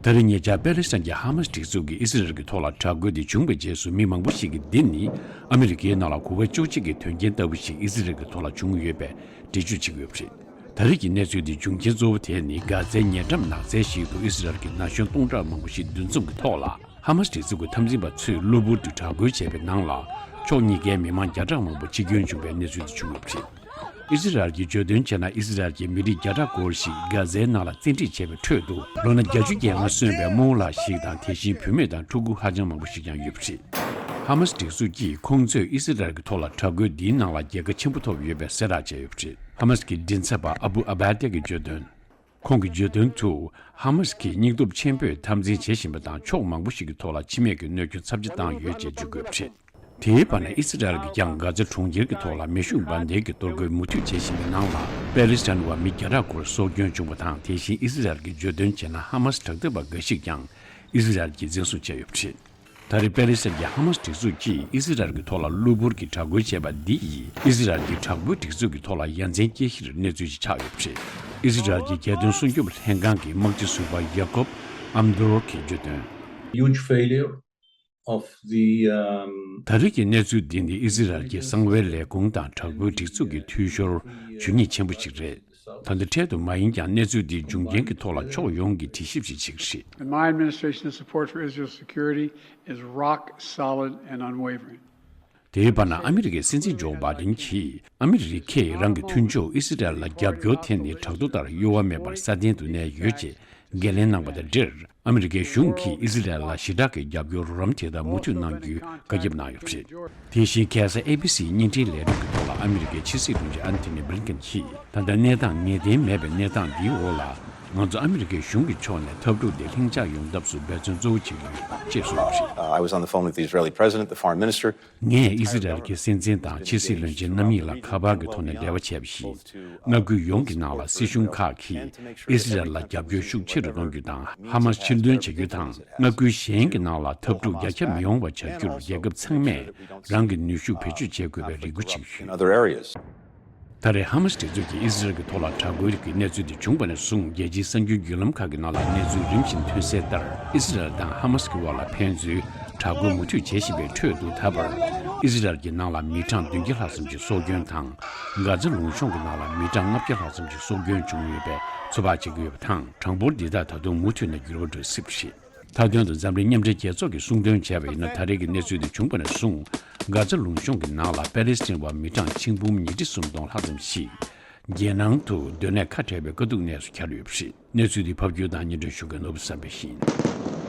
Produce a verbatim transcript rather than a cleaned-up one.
ད་རེས་ཉེ་ཆར་པེ་ལེ་སི་ཐན་གྱི་ཧ་མ་སི་སྒྲིག་འཛུགས་ཀྱིས་ཨི་སི་རལ་གྱི་ཐོག་ལ་དྲག་རྒོལ་འདི་བྱུང་བའི་རྗེས་སུ། མི་མང་པོ་ཞིག་གིས་འདི་ནི་ཨ་མི་རི་ཀའི་ནང་ལ་གོ་བ་གཅོག་བྱེད་ཀྱི་དོན་རྐྱེན་ལྟ་བུ་ཞིག་ཨི་སི་རལ་གྱི་ཐོག་ལ་བྱུང་ཡོད་པའི་འགྲེལ་བརྗོད་བྱེད་ཀྱི་ཡོད་པ་རེད། ད་རེས་ཀྱི་གནས་ཚུལ་འདི་འབྱུང་རྐྱེན་གཙོ་བོ་དེ་ནི། གྷ་ཛའི་ཉེ་འགྲམ་ནགས་ཚལ་ཞིག་ཏུ་ཨི་སི་རལ་གྱི་ན་གཞོན་སྟོང་ཕྲག་མང་པོ་ཞིག་འདུ་འཛོམས་ཀྱི་ཐོག་ལ། ཧ་མ་སི་སྒྲིག་འཛུགས་ཀྱི་འཐབ་འཛིང་པ་ཚོས་གློ་བུར་དུ་དྲག་རྒོལ་བྱས་པའི་ནང་ལ། ཕྱོགས་གཉིས་ཀའི་མི་མང་བརྒྱ་ཕྲག་མང་པོ་འཆི་སྐྱོན་བྱུང་བའི་གནས་ཚུལ་དེ་བྱུང་ཡོད་པ་རེད། ཨི་སི་རལ་གྱིས་བརྗོད་དོན་བྱས་ན། ཨི་སི་རལ་གྱི་མི་རིགས་བརྒྱ་ཕྲག་སྐོར་ཞིག་གྷ་ཛའི་ནང་ལ་བཙན་ཁྲིད་བྱས་པའི་ཁྲོད་དུ། ལོ་ན་བརྒྱད་ཅུ་གྱ་ལྔ་སོན་པའི་རྨོ་ལགས་ཤིག་དང་། དེ་བཞིན་བུད་མེད་དང་ཕྲུ་གུ་ཧ་ཅང་མང་པོ་ཞིག་ཀྱང་ཡོད་པ་རེད། ཧ་མ་སི་སྒྲིག་འཛུགས་ཀྱིས་ཁོང་ཚོས་ཨི་སི་རལ་གྱི་ཐོག་ལ་དྲག་རྒོལ་འདིའི་ནང་ལ་རྒྱལ་ཁ་ཆེན་པོ་ཐོབ་ཡོད་པའི་གསལ་བསྒྲགས་བྱས་ཡོད་པ་རེད། ཧ་མ་སི་གི་མགྲིན་ཚབ་པ་ཨ་བུ་ཨ་བྷ་ཏེ་གིས་བརྗོད་དོན། ཁོང་གིས་བརྗོད་དོན་དུ། ཧ་མ་སི་གིས་སྙིང་སྟོབས་ཆེན་པོས་འཐབ་འཛིང་བྱེད་བཞིན་པ་དང་། ཕྱོགས་མང་པོ་ཞིག་གི་ཐོག་ལ་འཆི་རྨས་ཀྱི་གནོད་སྐྱོན་ཚབས་ཆེ་བཏང་ཡོད་ཅེས་བརྗོད་དགོས་པ་རེད། དེའི་བར་ན། ཨི་སི་རལ་གྱིས་ཀྱང་གྷ་ཛ་གྲོང་ཁྱེར་གྱི་ཐོག་ལ་མེ་ཤུགས་འབར་མདེལ་གྱི་གཏོར་རྒོལ་མུ་མཐུད་བྱེད་བཞིན་པའི་ནང་ལ། པེ་ལེ་སི་ཐན་བ་མི་བརྒྱ་ཕྲག་སྐོར་སྲོག་སྐྱོན་བྱུང་བ་དང་། དེ་བཞིན་ཨི་སི་རལ་གྱིས་བརྗོད་དོན་བྱས་ན། ཧ་མ་སི་དྲག་འཐབ་པ་འགའ་ཞིག་ཀྱང་ཨི་སི་རལ་གྱིས་འཛིན་བཟུང་བྱས་ཡོད་པ་རེད། ད་རེས་པེ་ལེ་སི་ཐན་གྱི་ཧ་མ་སི་སྒྲིག་འཛུགས་ཀྱིས་ཨི་སི་རལ་གྱི་ཐོག་ལ་གློ་བུར་གྱི་དྲག་རྒོལ་བྱས་པ་འདི་ཡིས། ཨི་སི་རལ་གྱི་དྲག་པོའི་སྒྲིག་འཛུགས་ཀྱི་ཐོག་ལ་ཡ་མཚན་སྐྱེ་གཞིར་གནས་ཚུལ་ཞིག་ཆགས་ཡོད་པ་རེད། ཨི་སི་རལ་གྱི་རྒྱལ་དོན་སྲུང་སྐྱོབ་ལྷན་ཁང་གི་དམག་སྤྱི་ཟུར་པ་ཡ་ཀོབ་ཨམ་དོར་གྱིས་བརྗོད་དོན། Huge failure of the, um, ད་རེས་ཀྱི་གནས་ཚུལ་འདི་ནི་ཨི་སི་རལ་གྱི་གསང་བའི་ལས་ཁུངས་དང་དྲག་པོའི་སྒྲིག་འཛུགས་ཀྱི་འཐུས་ཤོར་ཇུས་ཉེས་ཆེན་པོ་ཞིག་རེད། ད་ལྟ་འཕྲལ་དུ་མ་ཡིན་ཀྱང་། གནས་ཚུལ་འདིའི་འབྱུང་རྐྱེན་གྱི་ཐོག་ལ་ཕྱོགས་ཡོངས་ཀྱིས་དྲི་ཞིབ་ཞིག་བྱེད་ཀྱི་རེད། And my administration's support for Israel's security is rock solid and unwavering. དེའི་བར་ན། ཨ་མི་རི་ཀའི་སྲིད་འཛིན་ཇོ་བྷའི་ཌེན་གྱིས། ཨ་མི་རི་ཀས་རང་གི་མཐུན་ཕྱོགས་ཨི་སི་རལ་ལ་རྒྱབ་སྐྱོར་དེ་ནི་བྲག་རྡོ་ལྟར་གཡོ་བ་མེད་པར་སྲ་བརྟན་དུ་གནས་ཡོད་ཅེས་འགན་ལེན་གནང་བ་དང་འབྲེལ། ཨ་མི་རི་ཀའི་གཞུང་གིས་ཨི་སི་རལ་ལ་ཞེ་དྲག་གི་རྒྱབ་སྐྱོར་རོགས་རམ་དེ་དག་མུ་མཐུད་གནང་རྒྱུའི་བཀའ་ཁྱབ་གནང་ཡོད་པ་རེད། དེ་བཞིན་ཁ་སང་ཨེ་བི་སི་བརྙན་འཕྲིན་ལས་རིམ་གྱི་ཐོག་ལ་ཨ་མི་རི་ཀའི་ཕྱི་སྲིད་བློན་ཆེན་ཨན་ཐོ་ནི་བྷི་ལིན་ཀེན་གྱིས། ད་ལྟ་གནས་སྟངས་ངེས་གཏན་མེད་པའི་གནས་སྟངས་འདིའི་འོག་ལ། ང་ཚོ་ཨ་མི་རི་ཀའི་གཞུང་གི་ཕྱོགས་ནས་འཐབ་འཁྲུག་འདི་ལྷིང་འཇགས་ཡོང་ཐབས་སུ་འབད་བརྩོན་གཙོ་བོ་བྱེད་ཀྱི་ཡོད་ཅེས་གསུངས་པ་རེད། Uh, I was on the phone with the Israeli president, the foreign minister. ངས་ཨི་སི་རལ་གྱི་སྲིད་འཛིན་དང་ཕྱི་སྲིད་བློན་ཆེན་རྣམ་གཉིས་ལ་ཁ་པར་གྱི་ཐོག་ནས་འབྲེལ་བ་བྱས་པ་བཞིན། མངའ་ཁུལ་ཡོངས་ཀྱི་ནང་ལ་སྲིད་གཞུང་ཁག་གིས་ཨི་སི་རལ་ལ་རྒྱབ་སྐྱོར་ཤུགས་ཆེ་རུ་གཏོང་རྒྱུ་དང་། ཧ་མ་སི་ཕྱིར་འདོན་བྱ་རྒྱུ་དང་། མངའ་ཁུལ་གཞན་གྱི་ནང་ལ་འཐབ་འཁྲུག་རྒྱ་ཁྱབ་མི་ཡོང་བ་བྱ་རྒྱུར་རྒྱལ་ཁབ་ཚང་མས་རང་གི་ནུས་ཤུགས་བེད་སྤྱོད་བྱེད་དགོས་པའི་རེ་སྐུལ་བྱེད་ཀྱི་ཡོད། In other areas. ད་རེས་ཧ་མ་སི་སྒྲིག་འཛུགས་ཀྱིས་ཨི་སི་རལ་གྱི་ཐོག་ལ་དྲག་རྒོལ་གྱི་གནས་ཚུལ་དེ་བྱུང་བ་ནས་བཟུང་། རྒྱལ་སྤྱིའི་གསར་འགྱུར་བརྒྱུད་ལམ་ཁག་གི་ནང་ལ་གནས་ཚུལ་རིམ་བཞིན་ཐོན་གསལ་ལྟར། ཨི་སི་རལ་དང་ཧ་མ་སི་གི་དབར་ལ་ཕན་ཚུན་དྲག་རྒོལ་མུ་མཐུད་བྱེད་བཞིན་པའི་ཁྲོད་དུ། ད་བར་ཨི་སི་རལ་གྱི་ནང་ལ་མི་གྲངས་བདུན་བརྒྱ་ལྷག་ཙམ་ཞིག་སྲོག་སྐྱོན་དང་། གྷ་ཛ་ལུང་གཤོང་གི་ནང་ལ་མི་གྲངས་ལྔ་བརྒྱ་ལྷག་ཙམ་ཞིག་སྲོག་སྐྱོན་བྱུང་ཡོད་པའི་ཚོད་དཔག་བྱེད་ཀྱི་ཡོད་པ་དང་། གྲངས་འབོར་འདི་དག་ད་དུང་མུ་མཐུད་ནས་འགྱུར་བ་འགྲོ་སྲིད་པ་རེད། མཐའ་དོན་དུ་འཛམ་གླིང་མཉམ་འབྲེལ་རྒྱལ་ཚོགས་ཀྱིས་གསུངས་དོན་བྱས་པ་ཡིན་ན། ད་རེས་ཀྱི་གནས་ཚུལ་འདི་བྱུང་བ་ནས་བཟུང་། གྷ་ཛ་ལུང་གཤོང་གི་ནང་ལ་པེ་ལེ་སི་ཐན་བ་མི་གྲངས་ཆིག་འབུམ་ཉིས་ཁྲི་སུམ་སྟོང་ལྷག་ཙམ་ཞིག་རྒྱལ་ནང་དུ་སྡོད་གནས་ཁ་བྲལ་བའི་དཀའ་སྡུག་གནས་སུ་གྱར་ཡོད་པ་རེད། གནས་ཚུལ་འདི་ཕབ་སྒྱུར་དང་སྙན་སྒྲོན་ཞུ་མཁན་ནོར་བུ་བསམ་འཕེལ་ཡིན།